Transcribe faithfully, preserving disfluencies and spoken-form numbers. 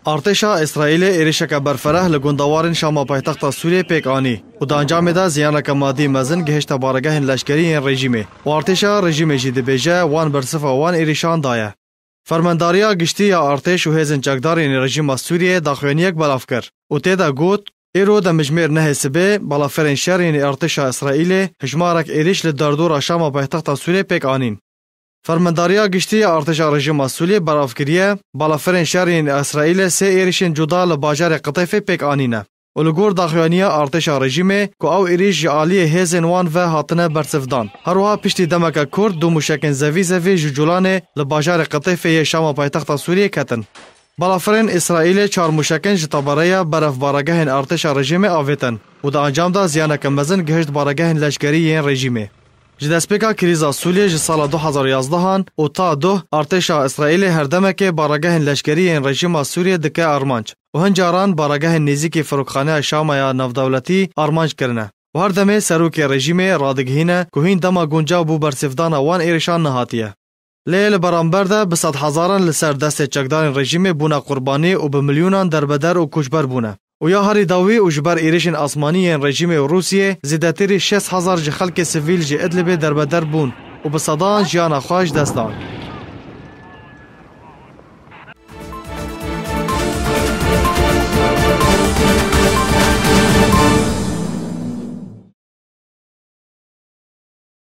Artêşa Îsraîlê êrişeke berfereh li gundewarên Şama paytexta Sûriyê pêk anî û di encamê de ziyaneke madî mezin gihişte baregehên leşkerî yên rejîmê û artêşa rejîmê jî dibêje wan bersiva wan êrişan daye. Fermendariya Giştî ya Artêş û hêzên çekdar yên rejîma Sûriyê daxuyaniyek belav kir û tê de got, îro demijmêr nehê sibê balafirên şer yên artêşa Îsraîlê hijmarek êrîş li derdora Şama paytexta Sûriyê pêk anîn. Fermendariya Giştî ya Artêşa Rejîma Sûriyê belav kiriye, balafirên şer yên Îsraîlê sê êrişên cuda li bajarê Qitêfê pêk anîne û li gor daxuyaniya artêşa rejîmê ku ew êrîş ji aliyê hêzên wan ve hatine bersivdan. Her wiha piştî demeke kurt du mûşekên zevî zevî ji Culanê li bajarê Qitêfê yê Şama paytexta Sûriyê ketin. Balafirên Îsraîlê çar mûşekên ji tebereya beref baregehên artêşa rejîmê avêtin û di encam de ziyaneke mezin gihişt baregehên leşkerî yên rejîmê. Ji destpêka krîza Sûriyê ji sala du hezar û yazdehan û ta duh artêşa Îsraîlê her demekê baregehên leşkerî yên rejîma Sûriyê dike armanc û hin caran baregehên nêzîkî Firokxaneya Şama ya Navdewletî armanc kirine û her demê serokê rejîmê radigihîne ku hîn dema guncav bû bersivdana wan êrişan nehatiye. Lê li beramber de bi sedhezaran li ser destê çekdarên rejîmê bûne qurbanî û bi milyonan derbeder û koçber bûne. Û ya herî dawî û ji ber êrişên asmanî yên rejîmê û Rûsiyê zêdetirî şêst hezar ji xelkê sivîl ji Idlibê derbeder bûn û bi sedan jiyana xwe ji dest dan.